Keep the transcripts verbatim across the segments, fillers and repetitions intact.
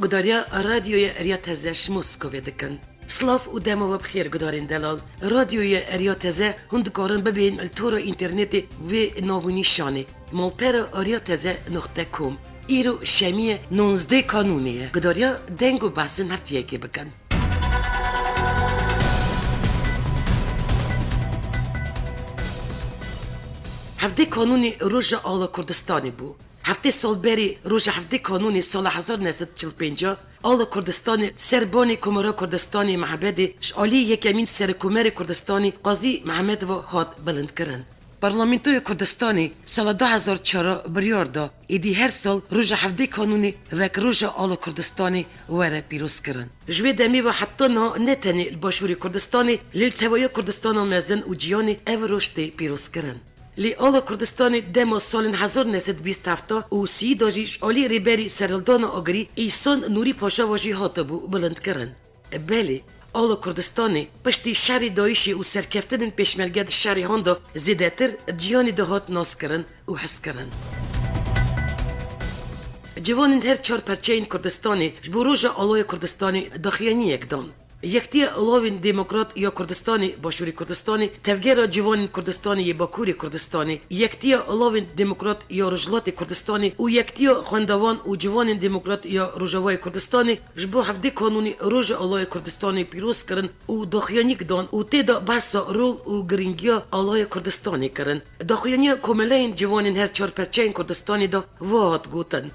Gudariya Radyoya Eriya Teze ji Moskovê dikin. Silav û dema we bi xêr gudarên delal. Radyoya Eriya Teze hûn dikarin bibên li tora înternetê wê nav û nîşanê malpera eriya teze noqte com. Îro şemiyê nonzdeh Kanûnê ye. Gudariya deng û behsên heftiyekê bikin. Hevdê Kanûnê roja ala Kurdistanê bû. Heftê sal berî roja hevdê Kanûnê sala hezar neh sed çil pênc ala Kurdistanê ser banê Komara Kurdistanê Mehbedê ji alî yekemîn Serokkomarê Kurdistanê Qazî Mehmed ve hat bilindkirin. Parlamentoya Kurdistanê sala du hezar çar biryar da, êdî her sal roja hevdê Kanûnê wek roja ala Kurdistanê were pîrozkirin. Ji wê demê ve heta niha ne tenê li Başûrê Kurdistanê, lê li tevaya Kurdistana mezin û cîhanê ev roj tê pîrozkirin. Lê ala Kurdistanê dema salên hezar neh sed bîst hefta û sî de jî ji alî Rêberî Serhildana Agirî Îhsan Nûrî Paşa ve jî hatibû bilindkirin. Belê, ala Kurdistanê piştî şerê dayîşê û serkeftinên pêşmerge di şerê han de zêdetir di cîhanê de hat naskirin û hezkirin. Ciwanên her çar perçeyên Kurdistanê ji bo roja alaya Kurdistanê daxuyaniyek dan. Yektiya Alavên Demokrat ya Kurdistanê, Başûrê Kurdistanê, Tevgera Ciwanên Kurdistanê yê Bakurê Kurdistanê, Yektiya Alavên Demokrat ya Rojhilatê Kurdistanê û Yektiya Xwendevan û Ciwanên Demokrat ya Rojavayê Kurdistanê ji bo hevdê Kanûnê Roja Alaya Kurdistanê pîroz kirin û daxuyanîk dan û tê de behsa rol û girîngiya Alaya Kurdistanê kirin. Daxuyaniya Komeleyên Ciwanên her çar perçeyên Kurdistanê de va hat gotin.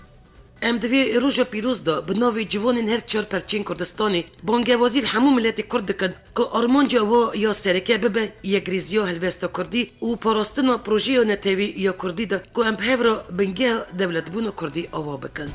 Em di vê roja pîroz de bi navê ciwanên her çar perçeyên Kurdistanê bangewazî li hemû miletê Kurd dikin ku armanca wa ya sereke bibe yekrêziya helwesta Kurdî û parastina projeya netewî ya Kurdî de ku em bi hev re bingeha dewletbûna Kurdî ava bikin.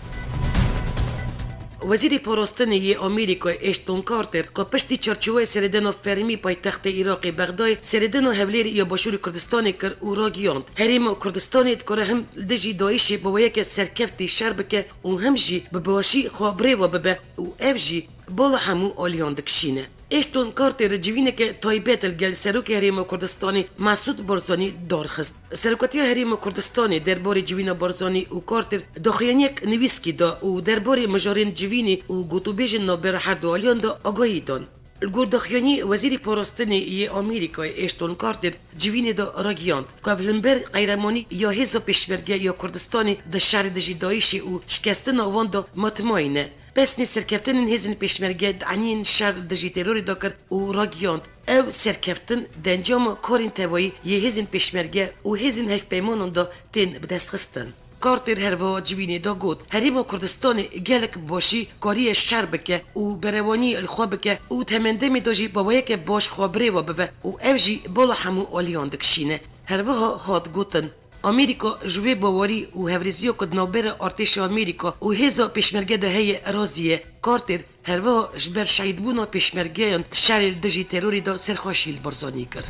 Wezîrê Parastinê yê Amerîkayê Ashton Carter ku piştî çarçoweya serêdana fermî paytextê Iraqê Bexdayê serêdana Hevlêrê ya Başûrê Kurdistanê kir û ragihand, Herêma Kurdistanê dikare him li dijî DAIŞê bi weyeke serkeftî şer bike û him jî bi başî xwe bi rê ve bibe û ev jî bala hemû aliyan dikişîne. Ashton Carter civîneke taybet li gel Serokê Herêma Kurdistanê Mesûd Barzanî darxist. Serokatiya Herêma Kurdistanê derbarê civîna Barzanî û Carter daxuyaniyek nivîskî da û derbarê mijarên civînê û gotûbêjên navbera herdu aliyan de agahî dan. Li gor daxuyaniyê Wezîrê Parastinê yê Amerîkayê Ashton Carter civînê de ragihand ku ev li hember qehremanî ya hêza pêşmerge ya Kurdistanê di şerê dijî DAIŞê û şikestina wan de matimayî ne. Pesnê serkeftinên hêzên pêşmerge di eniyên şer li dijî terorê de kir û ragihand, ev serkeftin di encama karên tevayî yê hêzên pêşmerge û hêzên hevpeymanan de tên bidestxistin. Carter herwiha civînê de got, Herêma Kurdistanê gelek bi başî kariye şer bike û berewanî li xwe bike û di hemendemê de jî bi weyeke baş xwe bi rê ve bive û ev jî bala hemû aliyan dikişîne. Herwiha hat gotin, Amerîka ji wê bawerî û hevrêziya ku di navbera artêşa Amerîka û hêza pêşmerge de heye razî ye. Carter herwiha ji ber şehîdbûna pêşmergeyan di şerê li dijî terorê de serxweşî li Barzanî kir.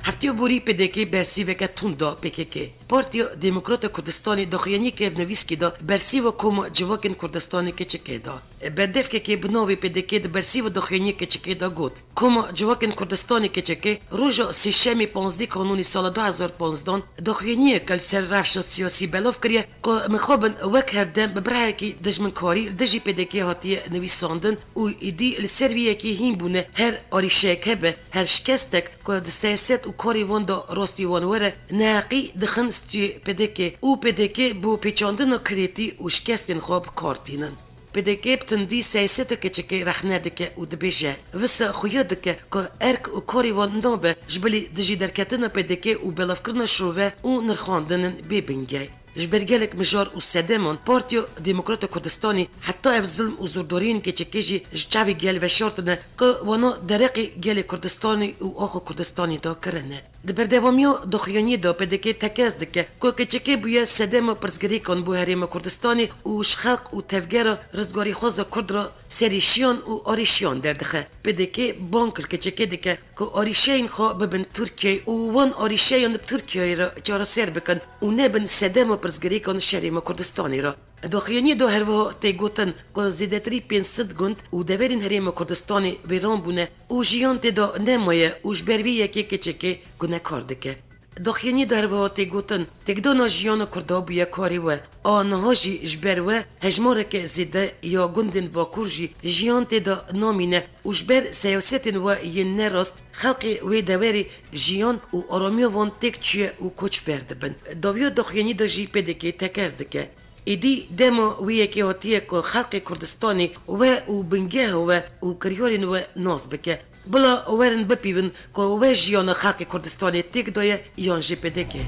Heftiya borî P D K bersîveke tund da P K K. Partiya Demokrata Kurdistanê daxuyaniyeke nivîskê de bersîva Koma Civakên Kurdistanê K Ç K da. Berdevkekê bi navê P D K di bersîva daxuyaniyê K Ç K de got, Koma Civakên Kurdistanê K Ç K roja Sêşemê panzdeh Kanûnê sala du hezar panzdan daxuyaniyeke li ser rewşa siyasî belav kiriye ku mixabin wek herdem bi birayekî dijminkarî li dijî P D K hatiye nivîsandin û êdî li ser vî yekê hîn bûne her arîşeyek hebe, her şikestek ku di siyaset û karê wan de rastî wan were, neheqî dixin stûyê P D K û P D K bo pêçandina kirêtî û şikestên xwe bi kar tînin. P D K bi tundî siyaseta K Ç K rexne dike û dibêje, wisa xuya dike ku erk û karê wan nabe ji bilî dijî derketina P D K û belavkirina şove û nirxandinên bê bingeh. Ji ber gelek mijar û sedeman Partiya Demokrata Kurdistanê heta ev zilm û zordariyên K Ç K jî ji çavê gel veşartine ku wana dereqê gelê Kurdistanê û axa Kurdistanê de kirine. Di berdewamiya daxuyaniyê de P D K tekez dike ku K Ç K bûye sedema pirsgirêkan bo Herêma Kurdistanê û ji xelq û tevgera rizgarîxwaza Kurd re serîşiyan û arîşiyan derdixe. P D K bang li K Ç K dike ku arîşeyên xwe bibin Tirkiyeyê û wan arîşeyan bi Tirkiyeyê re çareser bikin û nebin sedema pirsgirêkan şerê me Kurdistanê re. Daxuyaniyê de herwiha tê gotin ku zêdetirî pênc sed gund û deverên Herêma Kurdistanê wêran bûne û jiyan tê de nemaye û ji ber vê yekê K Ç K gunekar dike. Doxyênî de herwiha tê gotin, têkdana jiyana Kurda bûye karê we. A niha jî ji ber we hejmareke zêde ya gundên Bakur jî jiyan tê de namîne û ji ber siyasetên we yên nerast xelkê wê dewerê jiyan û aramiya wan têk çûye û koçber dibin. Dawiya doxyênî de jî P D K tekez dike. Êdî dema wê yekê hatiye ku xelkê Kurdistanê we û bingeha we û kiryarên we nas bike. Bila werin bipîvin ku we jiyana xelkê Kurdistanê têk daye yan jî P D K.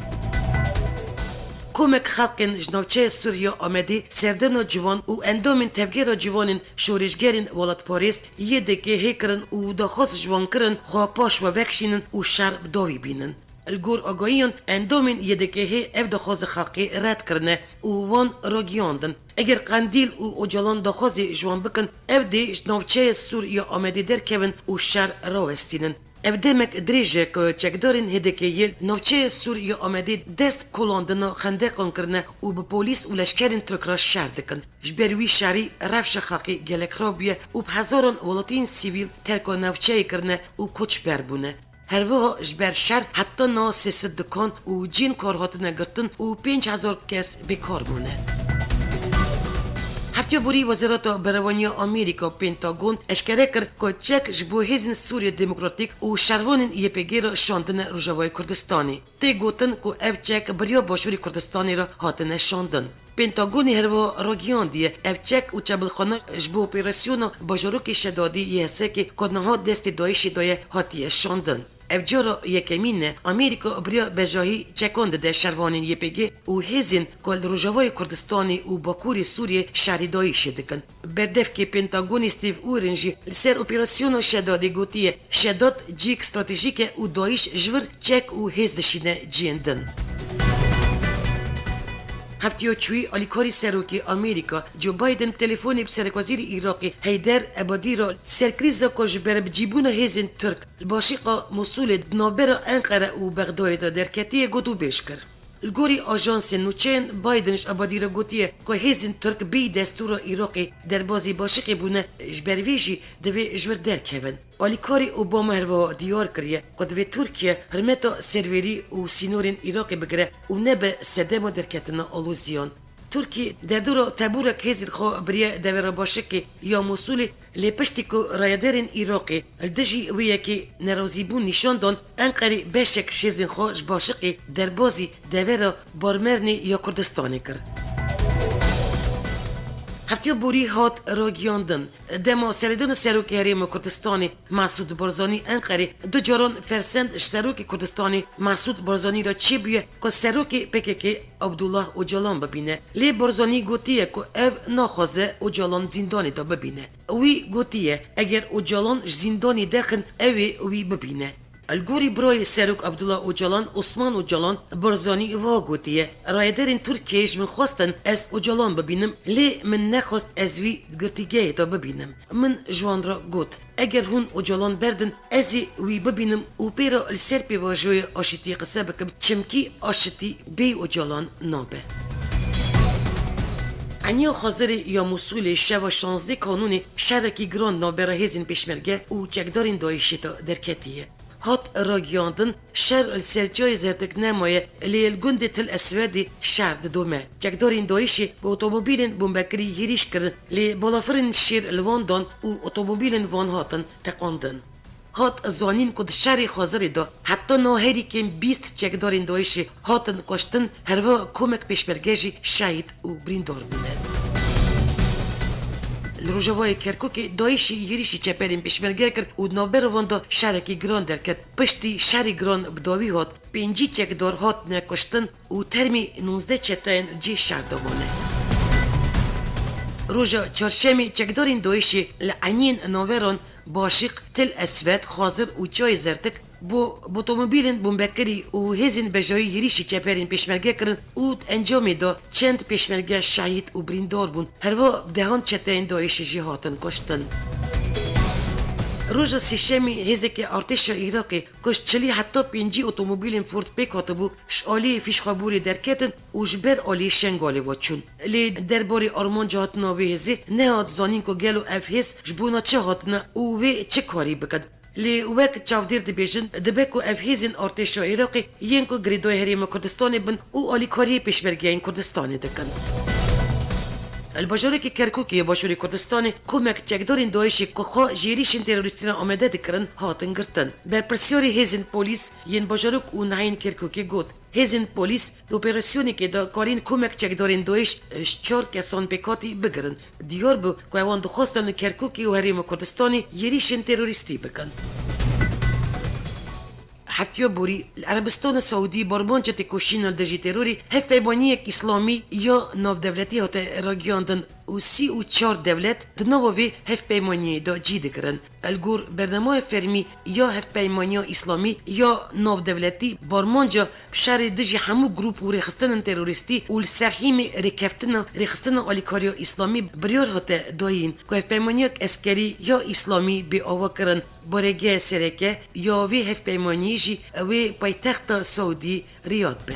Komek xelkên ji navçeya Sûriya Amedê serdana ciwan û endamên Tevgera Ciwanên Şoreşgerên Welatparêz Y D K H kirin û daxwaz ji wan kirin xwe paş we vekişînin û şer bi dawî bînin. Li gor agahiyan endamên Y D K H ev daxwaza xelkê red kirine û wan ragihiyandin. Eger Qendîl û Ocalan daxwazê ji wan bikin, ev dê ji navçeya Sûr ya Amedê derkevin û şer rawestînin. Ev demek dirêj e ku çekdarên H D K'ê li navçeya Sûr ya Amedê dest bi kolandina xendeqan kirine û bi polîs û leşkerên Tirk re şer dikin. Ji ber wî şerî rewşa xelkê gelek xirab bûye û bi hezaran welatiyên sivîl terka navçeyê kirine û koçber bûne. Her wiha ji ber şer heta niha sê sed dikan û cihên kar hatine girtin û pênc hezar kes bêkar bûne. Heftiya borî Wezareta Berevaniya Amerîka, Pentagon, eşkere kir ku çek ji bo hêzên Sûriya Demokratîk û şervanên Y P G re şandine Rojavayê Kurdistanê. Tê gotin ku ev çek bi riya Başûrê Kurdistanê re hatine şandin. Pentagonê her wiha ragihandiye, ev çek û çebilxane ji bo operasyona bajarokê Şedadî yê Hesekê ku niha destê DAIŞê de ye, hatiye şandin. Ev cara yekemîn e Amerîka bi riya bejahî çekan dide şervanên Y P G û hêzên ku li Rojavayê Kurdistanê û Bakurê Sûriyê şerê DAIŞê dikin. Berdevkê Pentagonê Steve Wheerin jî li ser operasyona Şedadê gotiye, Şedad cihek stratejîk e û DAIŞ ji vir çek û hêz dişîne cihên din. Heftiya çûyî alîkarî serokê Amerîka Joe Biden telefonê bi serekwezîrê Iraqê Heyder Ebadî re ser krîza ku ji ber bicîbûna hêzên Tirk li başîqa Mûsulê di navbera Enqere û Bexdayê de derketiye gotûbêj kir. Li gorî ajansên nûçeyên, Biden ji Ebadî re gotiye ku hêzên Tirk bêyî destûra Iraqê derbazî başiqê bûne, ji ber vê jî divê ji vir derkevin. Alîkarî Obama her wiha diyar kiriye ku divê Tirkiye hirmeta serwerî û sînorên Iraqê bigire û nebe sedema derketina aloziyan. Tirkiye derdora tebûrek hêzên xwe biriye devera başikê ya Mûsulê, lê piştî ku rayedarên Iraqê li dijî wê yekê nerazîbûn nîşan dan, Enqerê beşek ji hêzên xwe ji başiqê derbazî devera Barmernê ya Kurdistanê kir. Heftiya borî hat ragihiyandin. Dema seredana Serokê Herêma Kurdistanê Mesûd Barzanî Enqerê du caran fersend ji Serokê Kurdistanê Mesûd Barzanî re çêbûye ku Serokê P K K Abdullah Ocalan bibîne. Lê Barzanî gotiye ku ev naxwaze Ocalan zîndanê de bibîne. Wî gotiye, eger Ocalan ji zîndanê derxin, ew ê wî bibîne. Li gorî birayê Serok Abdullah Ocalan, Osman Ocalan, Barzanî wiha gotiye, rayedarên Tirkiyeyê ji min xwestin ez Ocalan bibînim, lê min nexwest ez wî di girtîgehê de bibînim. Min ji wan re got, eger hûn Ocalan berdin, ez ê wî bibînim û pê re li ser pêvajoya aşîtiyê qise bikim, çimkî aşitî bêyî Ocalan nabe. Eniya Xwezirê ya Mûsulê şeva şazdeh Kanûnê şerekî giran navbera hêzên pêşmerge û çekdarên DAIŞê de derketiye. Hat ragihiyandin, şer li ser Çiyayê Zertik nemaye, lê li gundê Til Eswedê şer didome. Çekdarên DAIŞê bi otomobîlên bombekirî hêrîş kirin, lê balafirên şêr li wan dan û otomobîlên wan hatin teqandin. Hat zanîn ku di şerê Xwezirê de heta niha herî kêm bîst çekdarên DAIŞê hatin kuştin, herwiha komek pêşmerge jî şehîd û birîndar bûne. Li rojavayê Kerkûkê DAIŞê hêrîşî çeperên pêşmerge kir û di navbera wan de şerekî giran derket. Piştî şerê giran bi dawî hat, pêncî çekdar hatine kuştin û termî nûzdeh çeteyên cihê şer de mane. Roja çarşemê çekdarên DAIŞê li eniyên naveran Başîq, Til Eswed, Xwezir û Çiyayê Zertik bo bi otomobîlên bombekirî û hêzên bejayî hêrîşî çeperên pêşmerge kirin û di encamê de çend pêşmerge şehîd û birîndar bûn. Herwiha bi dehan çeteyên DAIŞê jî hatin kuştin. Roja sêşemê hêzeke artêşa Iraqê ku ji çilî heta pêncî otomobîlên Ford pêk hatibû, ji aliyê Fîşxaborê derketin û ji ber aliyê Şengalê ve çûn. Lê derbarê armanca hatina wê hêzê nehat zanîn ku gelo ev hêz ji bona çi hatine û wê çi karî bikin. Lê wek çavdêr dibêjin, dibe ku ev hêzên artêşa Iraqê yên ku girêdayî Herêma Kurdistanê bin û alîkariyê pêşmergeyên Kurdistanê dikin. Li bajarokê Kerkûkê ya Başûrê Kurdistanê komek çekdarên DAIŞê ku xwe ji êrîşên terorîstî re amade dikirin, hatin girtin. Berpirsyarê hêzên polîs yên bajarok û neheyên Kerkûkê got, hêzên polîs di operasyonekê de karîn komek çekdarên DAIŞ ji çar kesan pêkhatî bigirin. Diyar bû ku ewan dixwestin li Kerkûkê û Herêma Kurdistanê êrîşên terorîstî bikin. Heftiya borî li Erebistana Saûdî bi armanca têkoşîna li dijî terorê hevpeymaniyek îslamî ya navdewletî hate ragiyandin û sî û çar dewlet di nava vê hevpeymaniyê de cî digirin. Li gor bernamaya fermî ya Hevpeymaniya Îslamî ya Navdewletî bi armanca şerê dijî hemû grûp û rêxistinên terorîstî û li ser hîmê rêkeftina rêxistina alîkariya Îslamî biryar hate dayîn ku hevpeymaniyek eskerî ya Îslamî bê avakirin. Barege sereke ya vê hevpeymaniyê jî wê paytexta Saûdî Riyad be.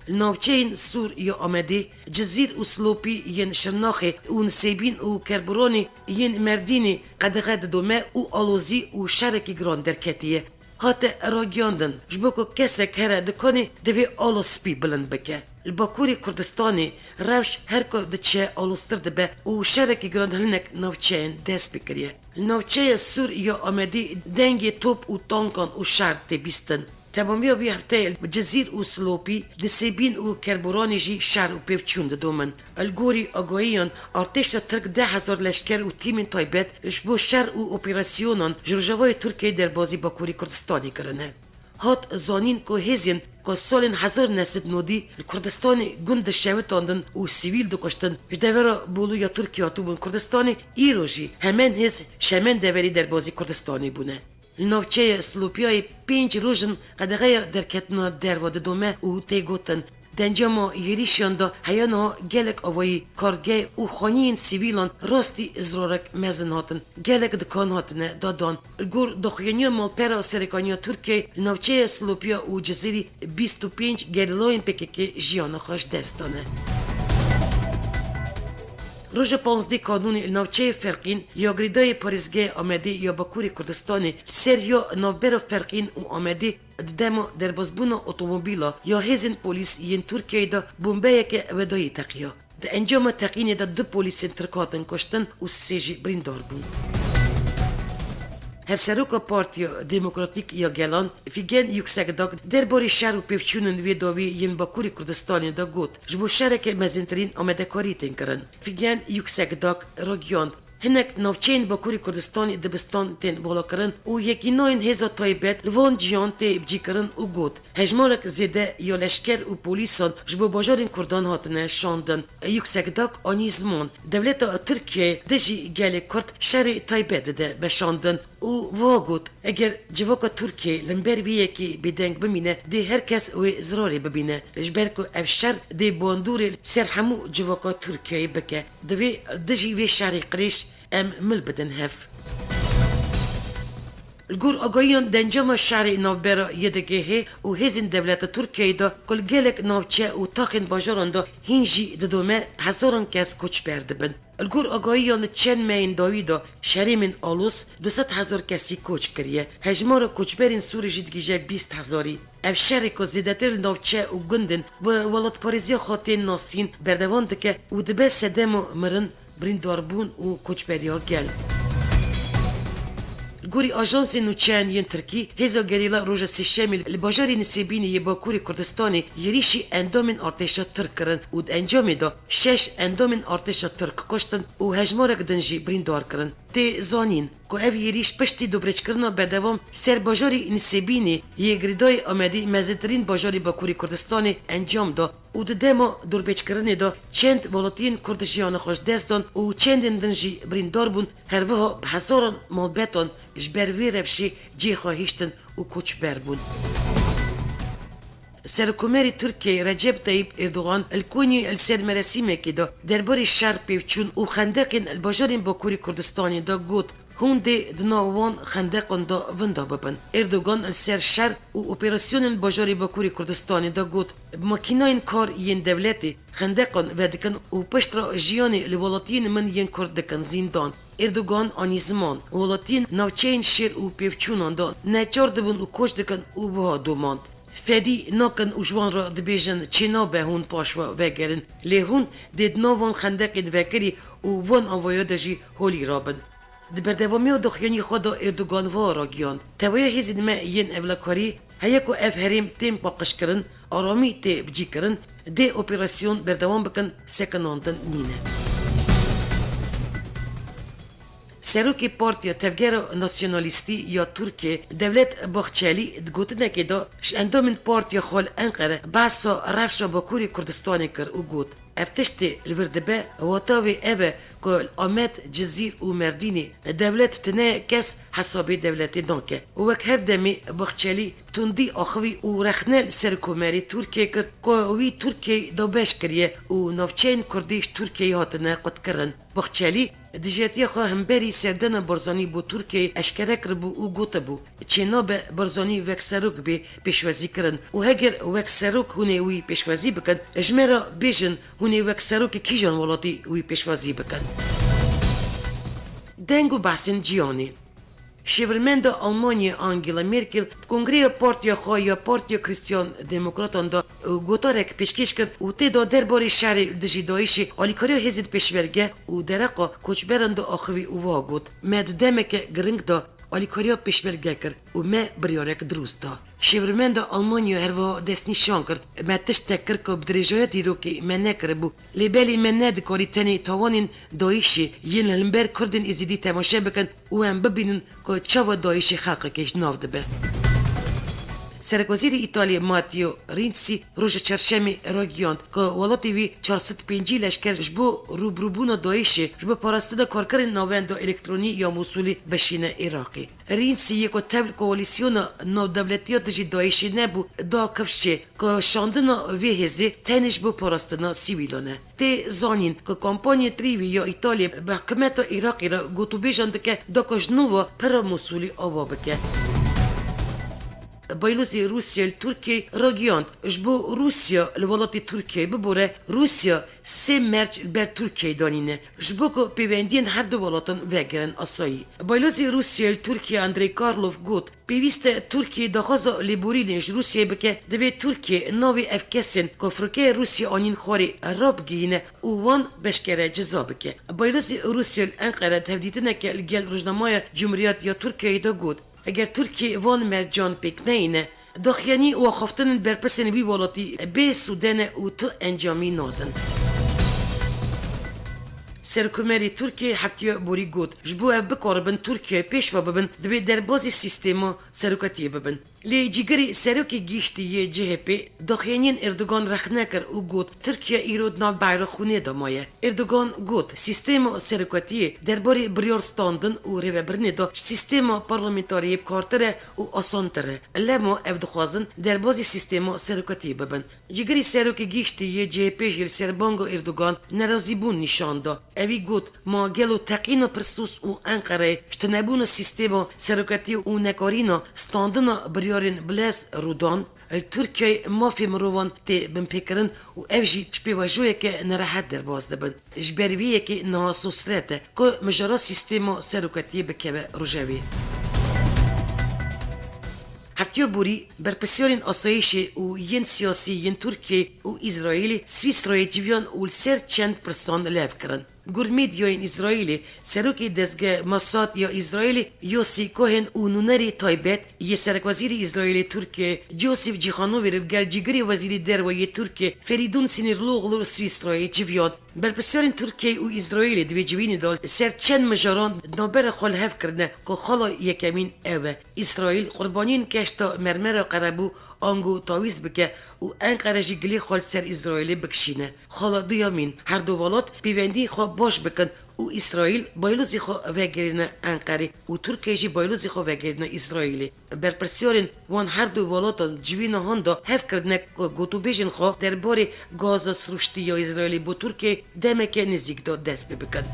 Li navçeyên Sûr ya Amedê, Cizîr û Silopî yên Şirnaxê û Nisêbîn û Kerburanê yên Merdînê qedexe didome û alozî û şerekî giran derketiye. Hate ragiyandin, ji bo ku kesek here dikanê, divê alo spî bilind bike. Li Bakurê Kurdistanê rewş her ku diçe aloztir dibe û şerekî giran hinek navçeyên dest pê kiriye. Li navçeya Sûr ya Amedî dengê top û tankan û şer tê bîstin. Temamiya vî hefteyê li Cizîr û Silopî, Nisêbîn û Kerboranê jî şer û pêvçûn didomin. Li gorî agahiyan, artêşa Tirk deh hezar leşker û tîmên taybet ji bo şer û operasyonan ji rojavayê Tirkiyeyê derbazî Bakurê Kurdistanê kirine. Hat zanîn ku hêzên ku salên hezar neh sed nodî li Kurdistanê gund dişewitandin û sivîl dikuştin, ji devera Bolu ya Tirkiye hatibûn Kurdistanê, îro jî hemen hêz ji hemen deverî derbazî Kurdistanê bûne. Li navçeya Silopiyayê pênc roj in qedexeya derketina derve didome û tê gotin, di encama êrîşan de heya niha gelek avayî, kargeh û xaniyên sivîlan rastî zirarek mezin hatin. Gelek dikan hatine dadan. Li gor daxuyaniya malpera Serokaniya Tirkiyeyê li navçeya Silopiya û Cizîrî bîst û pênc gerîlayên P K K jiyana xwe ji dest dane. Roja panzdeh Kanûnê li navçeyê Ferqîn ya girêdayê parêzgeha Amedê ya Bakurê Kurdistanê li ser ya navbera Ferqîn û Amedê di dema derbazbûna otomobîla ya hêzên polîs yên Tirkiyeyê de bombeyeke wedayî teqiya. Di encama teqînê de du polîsên Tirk hatin kuştin û sê jî birîndar bûn. Hevseroka Partiya Demokratîk ya Gelan Fîgen Yuksekdag derbarê şer û pêvçûnên wê dawî yên Bakurê Kurdistanê de got, ji bo şereke mezintirîn amadekarî tên kirin. Fîgen Yuksekdag ragihand, hinek navçeyên Bakurê Kurdistanê dibistan tên valakirin û yekînayên hêza taybet li van ciyan tê bicîkirin û got, hejmarek zêde ya leşker û polîsan ji bo bajarên Kurdan hatine şandin. Yuksekdag anî ziman, dewleta Tirkiyeyê dijî gelê Kurd şerê taybet dide meşandin û wiha got, eger civaka Tirkiyeyê li ber vê yekê bêdeng bimîne, dê her kes wê zirarê bibîne, ji ber ku ev şer dê bandorê li ser hemû civaka Tirkiyeyê bike. Divê dijî vê şerê qirêj em mil bidin hev. Li gor agahiyan di encama şerê navbera Y D G H û hêzên dewleta Tirkiyeyê de ku li gelek navçe û taxên bajaran de hîn jî didome bi hezaran kes koçber dibin. Li gor agahiyan di çend mehên dawî de şerêmên aloz du sed hezar kesî koç kiriye. Hejmara koçberên Sûrî jî digihîje bîst hezarî. Ev şerê ku zêdetir li navçe û gundên bi welatparêziya xwe tên nasîn berdewam dike û dibe sedema mirin, birîndarbûn û koçberiya gel. Li gorî ajansên nûçeyan yên Tirkî, hêza gerîla roja Sêşemê li bajarê Nisêbînê yê Bakurê Kurdistanê êrîşî endamên artêşa Tirk kirin û di encamê de şeş endamên artêşa Tirk kuştin û hejmarek din jî birîndar kirin. Tê zanîn ku ev êrîş piştî dobreçkirina berdewam ser bajarê Nisêbînê yê girêdayê Amedê mezintirîn bajarê Bakurê Kurdistanê encam da û di dema dorbêçkirinê de çend welatiyên Kurd jiyana xwe ji dest dan û çendên din jî birîndar bûn, her wiha bi hezaran malbetan ji ber wê rewşê cihê xwe hiştin û koçber bûn. Serokkomarê Tirkiyeyê Recep Tayyip Erdogan li Konyayê li ser merasîmekê de derbarê şer, pêvçûn û xendeqên li bajarên Bakurê Kurdistanê de got, Hûn dê di nav wan xendeqan de winda bibin. Erdogan li ser şer û operasyonên bajarê Bakurê Kurdistanê de got, bi makînayên kar yên dewletê xendeqan vedikin û piştre jiyanê li welatiyên min yên Kurd dikin zîndan. Erdogan anî ziman, welatiyên navçeyên şêr û pêvçûnan de neçar dibin û koç dikin û wiha domand. Fedî nakin û ji wan re dibêjin, çênabe hûn paş ve vegerin, lê hûn dê di nav van xendeqên vekirî û van avaya de jî holî rabin. Di berdewamiya daxuyaniyê xwe de Erdogan wiha ragihand, Tevaya hêzên me yên ewlekarî heye ku ev herêm tên paqijkirin, aramî tê bicîkirin, dê operasyon berdewam bikin, sekinandin nîne. Serokê Partiya Tevgera Nasyonalîstî ya Tirkiyê Devlet Bahçelî di gotinekê de ji endamên partiya xwe li Enqere behsa rewşa Bakurê Kurdistanê kir û got, Ev tiştê li vir dibe, wata wê ev e ku li Amed, Cizîr û Merdînê dewlet tine kes hesabê dewletê nake. Û wek her demê Bahçelî tundî axivî û rexne li Serokkomarê Tirkiyê kir ku wî Tirkiyeyê dabeş kiriye û navçeyên Kurdî ji Tirkiyeyê hatine qutkirin. Bahçelî dijetiya xwe hemberî serdana Barzanî bo Tirkiyeyê eşkere kiribû û gotibû, çênabe Barzanî wek serok bê pêşwazîkirin û heger wek serok hûn ê wî pêşwazî bikin, ji me re bêjin hûn ê wek serokê kîjan welatî wî pêşwazî bikin. Deng û behsên cîhanê. Şêwirmenda Almanyayê Angela Merkel di kongreya partiya xwe ya Partiya Krîstiyan Demokratan de gotarek pêşkêş kir û tê de derbarê şerê li dijî DAIŞê, alîkariya hêzên pêşmerge û dereqa koçberan de axivî û wiha got, Me di demeke giring de alîkariya pêşmerge kir û me biryarek dirûst da. Şêwirmenda Almanya herwiha destnîşan kir, Me tiştek kir ku bi dirêjaya dîrokê me nekiribû. Lê belê me nedikarî tenê tawanên DAIŞê yên li hember Kurdên Êzidî temaşe bikin û em bibînin ku çawa DAIŞê xelqekê ji nav dibe. Serokwezîrê Îtalyê Matteo Renzi roja çarşemê ragihand ku welatê wî çar sed pêncî leşker ji bo rûbirûbûna DAIŞê, ji bo parastina karkerên navenda elektronî ya Mûsulê bişîne Iraqê. Renzi yê ku tevl koalîsyona navdewletî ya dijî DAIŞê nebû, da kifşê ku şandina vê hêzê tenê ji bo parastina sivîlan e. Tê zanîn ku kampanya trîvî ya Îtalyê bi hikûmeta Iraqê re gotûbêjan dike da ku ji nû ve pira Mûsulî ava bike. Baylozê Rûsya li Tirkiyeyê ragihand, ji bo Rûsya li welatê Tirkiyeyê bibore, Rûsya sê merc li ber Tirkiyeyê danîne, ji bo ku pêwendiyên her du welatan vegerin asayî. Baylozê Rûsya li Tirkiyeyê Andrey Karlov got, Pêwîst e Tirkiye daxwaza lêborînê ji Rûsyayê bike, divê Tirkiye navê ev kesên ku firokeya Rûsya anîn xwarê rabigihîne û wan beşkere ceza bike. Baylozê Rûsya li Enqere di hevdîtineke li gel rojnameya Cumhuriyet ya Tirkiyeyê de got, Eger Tirkiye van mercan pêk neyîne, daxuyanî û axaftinên berpirsên wî welatî bê sûde ne û tu encamî nadin. Serokkomarê Tirkiyê heftiya borî got, ji bo ev bikaribin Tirkiyeyê pêş ve bibin, divê derbazî sîstema serokatiyê bibin. Lê cîgirê serokê giştî yê C H P daxuyaniyên Erdogan rexne kir û got, Tirkiye îro di nav beyra xwînê de maye. Erdogan got, sîstema serokatiyê derbarê biryar standin û rêvebirinê de ji sîstema parlamentariyê bi kartir e û asantir e. Lema ev dixwazin derbazî sîstema serokatiyê bibin. Cîgirê serokê giştî yê C H P jî li ser banga Erdogan nerazîbûn nîşan da. Ewî got, Ma gelo teqîna Pirsûs û Enqereyê ji tunebûna sîstema serokatiyê û nekarîna standina biryarên bilez rûdan, li Tirkiyeyê mafê mirovan tê binpêkirin û ev jî ji pêvajoyeke nerehet derbas dibin. Ji ber vê yekê niha sosret e ku mijara sîstema serokatiyê bikeve rojevê. Heftiya borî, berpirsiyarên asayîşê û yên siyasî yên Tirkiyeyê û Îsraîlê Swîsrayê civiyan û li ser çend pirsan lev kirin. Gor medyayên Îsraîlê, serokê dezgeh Mossad ya Îsraîlê Yossi Cohen û nûnerê taybet yê serekwezîrê Îsraîlê Tirkiyeyê Josef Cîhanovî li gel cîgirê wezîrê derve yê Tirkiyê Ferîdûn Sinîrloglu Swîsrayê civiyan. Berpirsiyarên Tirkiyeyê û Îsraîlê di vê civînê de li ser çend mijaran navbera xwe li hev kirine ku xala yekemîn ew e, Îsraîl qurbaniyên keşta mermera qerebû ango tawîz bike û Enqere jî gilê xwe li ser Îsraîlê bikişîne. Xala duyemîn, her du welat pêwendiyên xwe baş bikin û Îsraîl baylozê xwe vegerîne Enqerê û Tirkiye jî baylozê xwe vegerîne Îsraîlê. Berpirsiyarên wan her du welatan civîna han de hev kirine ku gotûbêjên xwe derbarê gaza sirûştî ya Îsraîlê bo Tirkiyeyê demeke nêzîk de dest pê bikin.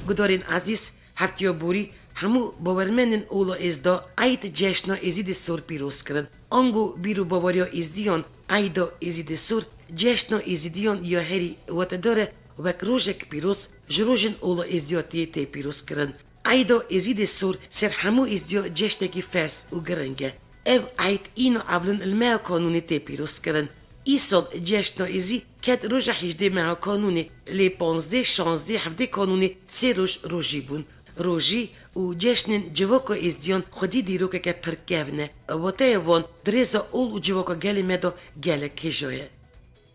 Gudarên ezîz, heftiya borî hemû bawermenên Ola Êzda eyd Ceşna Êzîdê Sor pîroz kirin. Ango bîr û baweriya Êzdiyan eyda Êzîdê Sor, ceşna Êzîdiyan ya herî watedar e, wek rojek pîroz ji rojên Ola Êzdiyatiyê tê pîroz kirin. Eyda Êzîdê Sor ser hemû Êzdiya ceştekî ferz û giring e. Ev eyd îna ewlin li meha Kanûnê tê pîroz kirin. Îsal ceşna Êzî ket roja hejdê meha Kanûnê, lê panzdeh, şanzdeh, hevdeh Kanûnê sê roj rojî bûn. Rojî û ceşnên civaka Êzdiyan xwedî dîrokeke pir kevn e. Wateya wan di rêza ol û civaka gelê me de gelek hêja ye.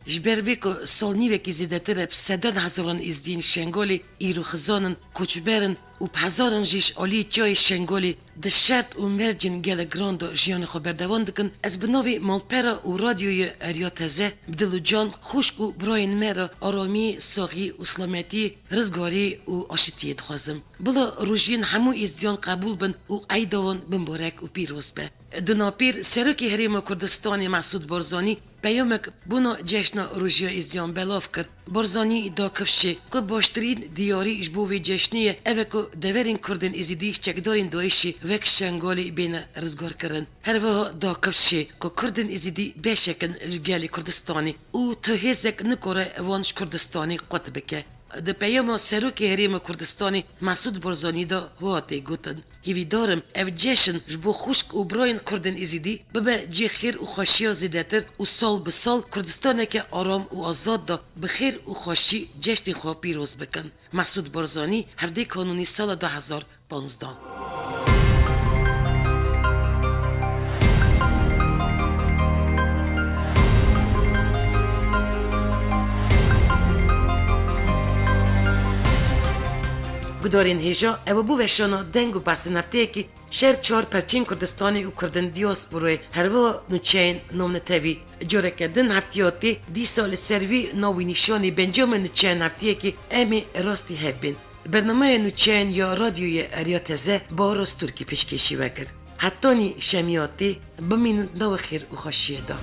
Ji ber vê ku sal nîvekî zêdetir e bi sedan hezaran Êzdiyên Şengalê îro xizan in, koçber in û bi hezaran jî ji aliyê çiyayê Şengalê di şert û mercên gelek giran de jiyanê xwe berdewam dikin, ez bi navê malpera û radyoyê Eriya Teze bi dil û can xwişk û birayên me re aramiyê, saxiyê û silametiyê, rizgarî û aşitiyê dixwazim. Bila rojiyên hemû Êzdiyan qebûl bin û eyda wan bimbarek û pîroz be. Di napêr Serokê Herêma Kurdistanê Mesûd Barzanî peyamek bona Ceşna Rojiya Êzdiyan belav kir. Barzanî da kifşê ku baştirîn diyarî ji bo vê ceşnê ye, ev e ku deverên Kurdên Êzîdî ji çekdarên DAIŞê wek Şengalê bêne rizgarkirin. Her wiha da kifşê ku Kurdên Êzîdî beşek in ji gelê Kurdistanê û tu hêzek nikare wan ji Kurdistanê qut bike. Di peyama Serokê Herêma Kurdistanê Mesûd Barzanî de wiha tê gotin, Hêvîdar im ev ceşn ji bo xwişk û birayên Kurdên Êzîdî bibe cihê xêr û xweşiya zêdetir û sal bi sal Kurdistaneke aram û azad de bi xêr û xweşî ceşnê xwe pîroz bikin. Mesûd Barzanî, hevdeh Kanûnê sala du hezar panzdeh. Gudarên hêja, ew bû weşana deng û behsên hefteyekî şer çar perçên Kurdistanê û Kurdên diasporayê, her wiha nûçeyên navnetewî. Careke din heftiya tê dîsa li ser vî navî nîşanî bencame nûçeyên hefteyekî em ê rastî hev bên. Bernameya nûçeyên ya radyoyê Eriya Teze Baros Turkî pêşkêşî we kir. Hetanî şemiya tê, bimînin nava xêr û xweşiyê de.